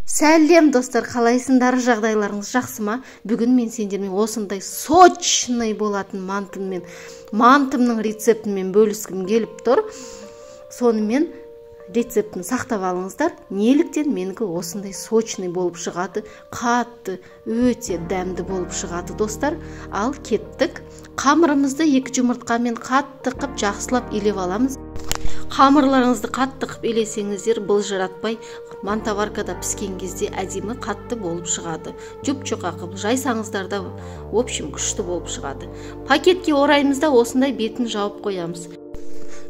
Сәлем достар, қалайсыңдар, жағдайларыңыз жақсы ма? Бүгін мен сендермен осындай сочный болатын мантымның рецептімен бөліскім келіп тұр. Сонымен рецептін сақтап алыңыздар. Неліктен менікі осындай сочный болып шығады, қатты, өте дәмді болып шығады достар. Ал кеттік. Қамырымызды 2 жұмыртқамен қатты қып жақсылап илеп аламыз. Қамырларыңызды қатты қып илесеңіздер, былжыратпай мантоваркада піскен кезде әдемі қатты болып шығады. Жұп-жұқа қып жайсаңыздар да, в общем, күшті болып шығады. Пакетке ораймыз да осындай бетін жауып қоямыз.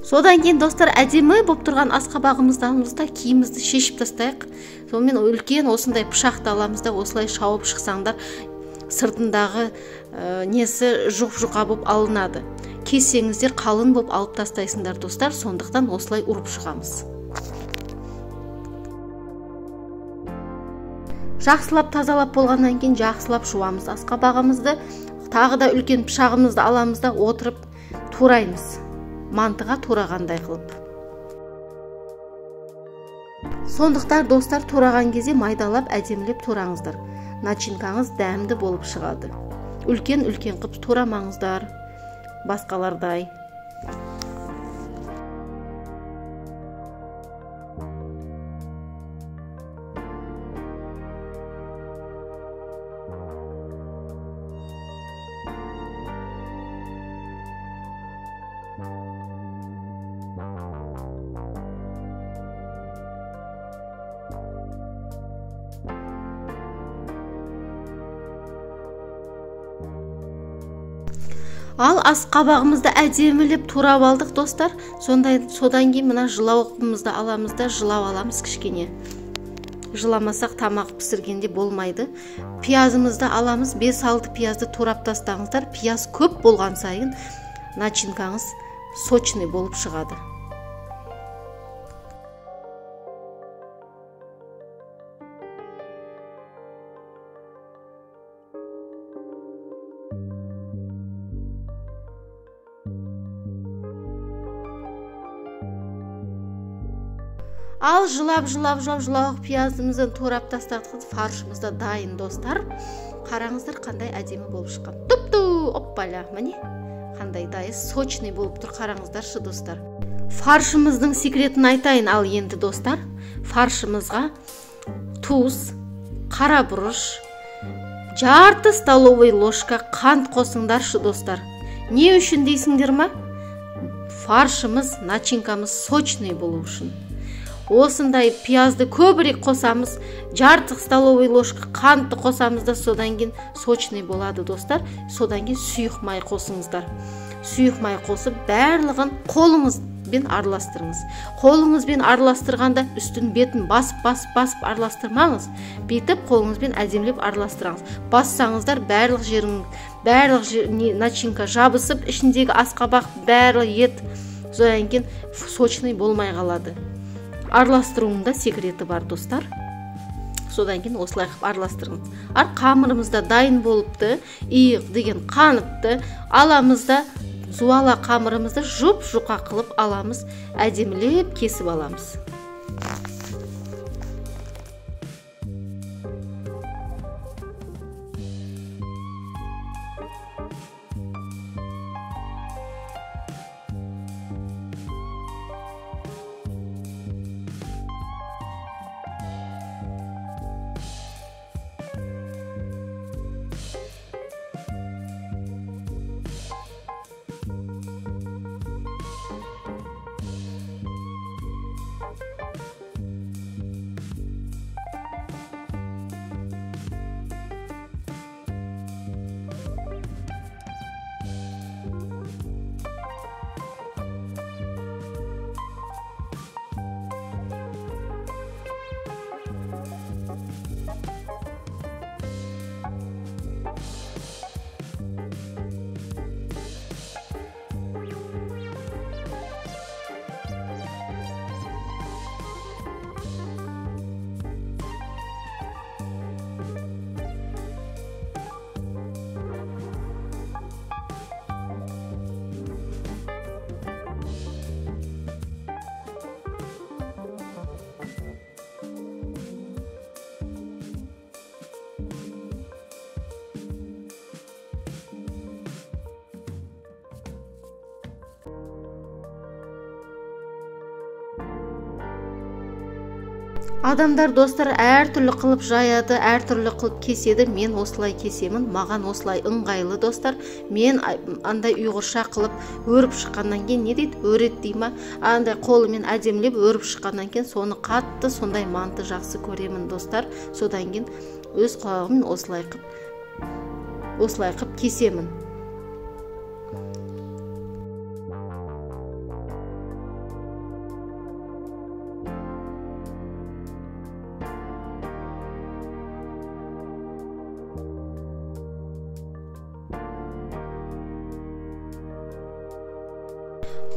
Содан кейін достар, әдемі болып тұрған асқабағымызды да киімізді шешіп тастайық. Сонымен үлкен осындай пышақты аламыз да осылай шауып шықсаңдар, сыртындағы несі жұп-жұқа болып алынады. Кессеңіздер қалын болып алып тастайсыңдар достар, сондықтан осылай ұрып шығамыз. Жақсылап тазалап болғаннан кейін жақсылап жуамыз асқабағымызды. Тағы да үлкен пышағымызды аламыз да отырып тураймыз. Мантыға турағандай қылып. Сондықтан достар, тураған кезде майдалап әдемілеп тураңыздар. Начинкаңыз дәмді болып шығады. Үлкен-үлкен қып турамаңыздар басқалардай. Ал асқабағымызды әдемілеп турап алдық достар. Содан кейін мына жылауығымызды аламыз да жылап аламыз кішкене. Жыламасақ тамақ пісіргенде болмайды. Пиязымызды аламыз, 5-6 пиязды турап тастаңыздар. Пияз көп болған сайын начинкаңыз сочный болып шығады. Ал жылап пиязымызды турап тастадық, фаршымыз да дайын достар. Қараңыздар қандай әдемі болып шыққан. Туп-ту, оппаля, міне қандай дайын, сочный болып тұр, қараңыздаршы достар. Фаршымыздың секретін айтайын ал енді достар. Фаршымызға тұз, қара бұрыш, жарты столовый ложка қант қосыңдаршы достар. Не үшін дейсіңдер ма? Фаршымыз, начинкамыз сочный болу үшін. Осындай пиязды көбірек қосамыз, жарты столовый ложка қантты қосамыз да содан кейін сочный болады достар. Содан кейін сұйық май қосыңыздар. Сұйық май қосып барлығын қолыңызбен араластырыңыз. Қолыңызбен араластырғанда үстін бетін басып араластырмаңыз. Бүйтіп қолыңызбен әдемілеп араластырыңыз. Бассаңыздар барлық жерін, барлық начинка жабысып, ішіндегі асқабақ, барлық ет содан кейін сочный болмай қалады. Араластыруының да секреті бар достар. Содан кейін осылай қып араластырыңыз. Ар қамырымыз да дайын болыпты, иық деген қаныпты. Аламыз да зуала қамырымызды жұп-жұқа қылып аламыз, әдемілеп кесіп аламыз. Адамдар достар әртүрлі қылып жаяды, әртүрлі қылып кеседі. Мен осылай кесемін, маған осылай ыңғайлы достар. Мен андай ұйғырша қылып өріп шыққаннан кейін, не дейді, өрет дей ма, андай қолымен әдемілеп өріп шыққаннан кейін соны қатты сондай манты жақсы көремін достар. Содан кейін өз құлағыммен осылай қылып кесемін.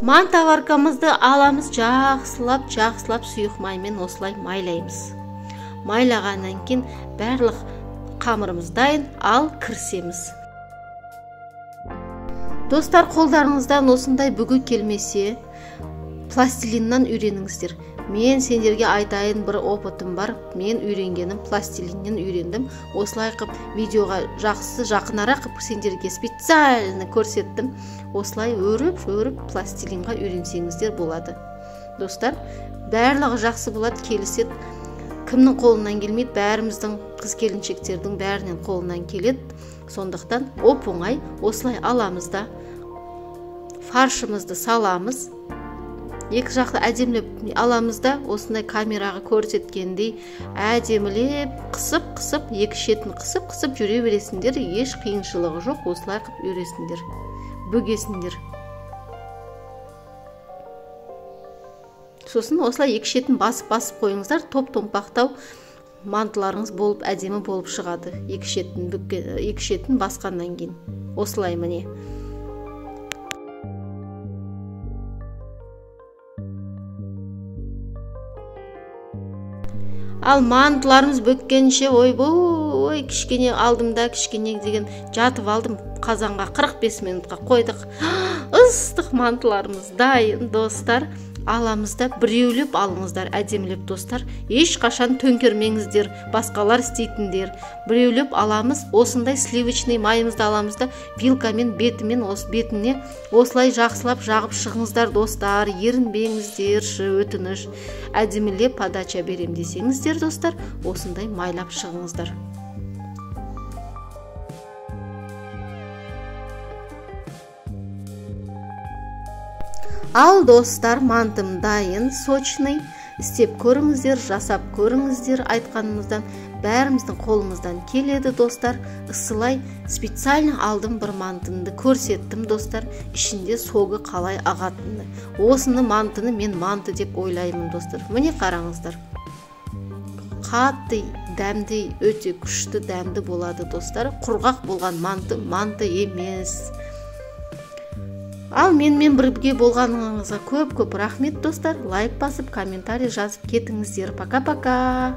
Мантоваркамызды аламыз, жақсылап сұйық маймен осылай майлаймыз. Майлағаннан кейін барлық қамырымыз дайын, ал кірісеміз. Достар, қолдарыңыздан осындай бүгі келмесе, пластилиннан үйреніңіздер. Мен сендерге айтайын, бір опытым бар. Мен үйренгенім пластилиннен үйрендім. Осылай қып видеоға жақсы жақынырақ қып сендерге специально көрсеттім. Осылай өріп пластилинға үйренсеңіздер болады. Достар, барлығы жақсы болады, келіседі. Кімнің қолынан келмейді, бәріміздің қыз келіншектердің бәрінен қолынан келеді. Сондықтан оп-оңай осылай аламыз да фаршымызды саламыз. Екі жақты әдемілеп аламыз да осындай камераға көрсеткендей әдемілеп қысып-қысып, екі шетін қысып-қысып жүре бересіңдер. Еш қиыншылығы жоқ, осылай қып үйресіңдер, бөгесіңдер. Сосын осылай екі шетін басып-басып қойыңыздар, топ-томпақтау мантыларыңыз болып әдемі болып шығады. Екі шетін басқаннан кейін осылай міне. Ал мантыларымыз бөккенше, ойбой, кішкене алдым да, кішкене деген жатып алдым, қазанға 45 минутқа қойдық. Ыстық мантыларымыз дайын, достар. Аламыз да біреулеп алыңыздар, әдемілеп достар. Ешқашан төңкермеңіздер, басқалар істейтіндер. Біреулеп аламыз, осындай сливочный майымызды аламыз да вилкамен бетімен осы бетіне осылай жақсылап жағып шығыңыздар достар. Ерінбеңіздерші, өтініш. Әдемілеп подача берем десеңіздер достар, осындай майлап шығыңыздар. Ал достар, мантым дайын, сочный. Істеп көріңіздер, жасап көріңіздер, айтқанымыздан бәріміздің қолымыздан келеді достар. Ысылай специально алдым бір мантымды көрсеттім достар, ішінде согы қалай ағатыны. Осыны мантыны мен манты деп ойлаймын достар. Міне қараңыздар. Қатты дәмді, өте күшті дәмді болады достар. Құрғақ болған манты манты емес. Ал менімен бірге болғаныңызға көп-көп рахмет достар. Лайк басып, комментарий жазып кетіңіздер. Пока-пока.